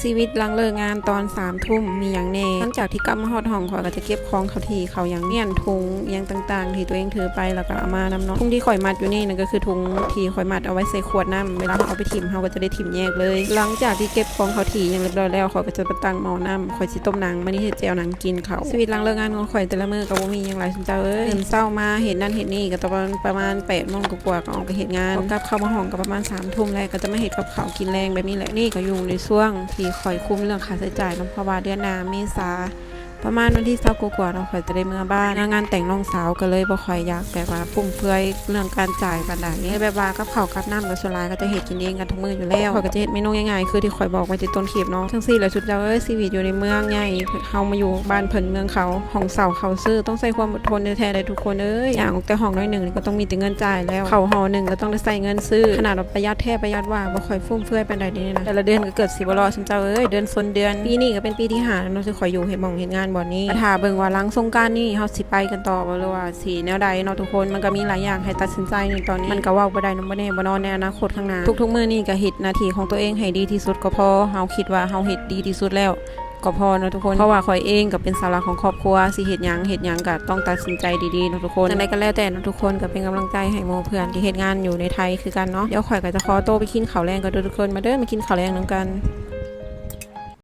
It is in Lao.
ຊີວິດຫຼັງເລີກງານຕອນສາມທຸ່ມມີຫຍັງແດ່? ຫຼັງຈາກທີ່ກັບມາຮອດຫ້ອງ ຂ້ອຍກໍຈະເກັບຂອງເຂົ້າທີ່ເຂົ້າຫຍັງ ມ້ຽນຖົງອີ່ຫຍັງຕ່າງໆ ທີ່ຕົວເອງຖືໄປ ແລ້ວກໍເອົາມານຳເນາະ. ຖົງທີ່ຂ້ອຍມັດຢູ່ນີ້ນັ້ນ ກໍຄືຖົງທີ່ຂ້ອຍມັດເອົາໄວ້ໃສ່ຂວດນ້ຳ ເວລາເຮົາເອົາໄປຖິ້ມ ເຮົາກໍຈະໄດ້ຖິ້ມແຍກເລີຍ. ຫຼັງຈາກທີ່ເກັບຂອງເຂົ້າທີ່ຫຍັງຮຽບຮ້ອຍແລ້ວ ຂ້ອຍກໍຈະມາຕັ້ງໝໍ້ນ້ຳ ຂ້ອຍຊິຕົ້ມໜັງ ມື້ນີ້ເຮັດແຈ່ວໜັງກິນເຂົ້າ. ຊີວິດຫຼັງເລີກງານຂອງຂ້ອຍແຕ່ລະມື້ກໍບໍ່ມີຫຍັງຫຼາຍ ຊຸມເຈົ້າເອີຍ. ຕື່ນເຊົ້າມາເຮັດນັ້ນເຮັດນີ້ ກໍຕອນປະມານແປດໂມງກວ່າໆ ກໍອອກໄປເຮັດງານ ອອກກັບເຂົ້າມາຫ້ອງກໍປະມານສາມທຸ່ມແລ້ວ ກໍຈະມາເຮັດກັບເຂົ້າກິນແລງແບບນີ້ແຫຼະ. ນີ້ກໍຢູ່ໃນຊ່ວງທີ່ຂ້ອຍຄຸມເລື່ອງຄ່າໃຊ້ຈ່າຍເນາະ ເພາະວ່າເດືອນໜ້າເມສາ ປະມານວັນທີຊາວກວ່າໆເນາະ ຂ້ອຍຈະໄດ້ເມືອບ້ານ. ງານແຕ່ງນ້ອງສາວກໍເລີຍບໍ່ຄ່ອຍຢາກແບບວ່າຟຸ້ມເຟືອຍເລື່ອງການຈ່າຍປານໃດ ແບບວ່າກັບເຂົ້າກັບນ້ຳກໍສ່ວນຫຼາຍກໍຈະເຮັດກິນເອງກັນທຸກມື້ຢູ່ແລ້ວ. ຂ້ອຍກໍຈະເຮັດເມນູງ່າຍໆ ຄືທີ່ຂ້ອຍບອກໄວ້ແຕ່ຕົ້ນຄລິບເນາະ. ຈັ່ງຊີ້ແຫຼະ ຊຸມເຈົ້າເອີຍ, ຊີວິດຢູ່ໃນເມືອງໃຫຍ່ ເຮົາມາຢູ່ບ້ານເພິ່ນເມືອງເຂົາ ຫ້ອງເຊົ່າເຂົາຊື້ ຕ້ອງໃຊ້ຄວາມອົດທົນແທ້ໆເດ້ທຸກຄົນເອີຍ. ຍ່າງອອກແຕ່ຫ້ອງໜ້ອຍໜຶ່ງກໍຕ້ອງມີແຕ່ເງິນຈ່າຍແລ້ວ ເຂົ້າຫໍ່ໜຶ່ງກໍຕ້ອງໄດ້ໃຊ້ເງິນຊື້. ຂະໜາດວ່າປະຢັດແທ້ປະຢັດວ່າ ບໍ່ຄ່ອຍຟຸ້ມເຟືອຍປານໃດເດນີ້ນະ. ແຕ່ລະເດືອນກໍເກືອບຊິບໍ່ລອດ ຊຸມເຈົ້າເອີຍ, ເດືອນຊົນເດືອນ. ປີນີ້ກໍເປັນປີທີຫ້າແລ້ວເນາະ ທີ່ຂ້ອຍຢູ່ເຮັດໝ່ອງເຮັດງານບ່ອນນີ້. ຖ້າເບິ່ງວ່າຫຼັງສົງການນີ້ເຮົາຊິໄປກັນຕໍ່ບໍ່ ຫຼືວ່າຊິແນວໃດເນາະທຸກຄົນ. ມັນກໍມີຫຼາຍຢ່າງໃຫ້ຕັດສິນໃຈໃນຕອນນີ້ ມັນກໍເວົ້າບໍ່ໄດ້ນຳ ບໍ່ແນ່ບໍ່ນອນໃນອະນາຄົດຂ້າງໜ້າ. ທຸກໆມື້ນີ້ກໍເຮັດໜ້າທີ່ຂອງຕົວເອງໃຫ້ດີທີ່ສຸດກໍພໍ. ເຮົາຄິດວ່າເຮົາເຮັດດີທີ່ສຸດແລ້ວ ກໍພໍເນາະທຸກຄົນ ເພາະວ່າຂ້ອຍເອງກໍເປັນເສົາຫຼັກຂອງຄອບຄົວ ຊິເຮັດຫຍັງ ເຮັດຫຍັງກໍຕ້ອງຕັດສິນໃຈດີໆເນາະທຸກຄົນ. ຈັ່ງໃດກໍແລ້ວແຕ່ເນາະທຸກຄົນ ກໍເປັນກຳລັງໃຈໃຫ້ໝູ່ເພື່ອນທີ່ເຮັດງານຢູ່ໃນໄທຄືກັນເນາະ. ດຽວຂ້ອຍກໍຈະຂໍໂຕໄປກິນເຂົ້າແລງກ່ອນເດີ້ທຸກຄົນ. ມາເດີ້ ມາກິນເຂົ້າແລງນຳກັນ.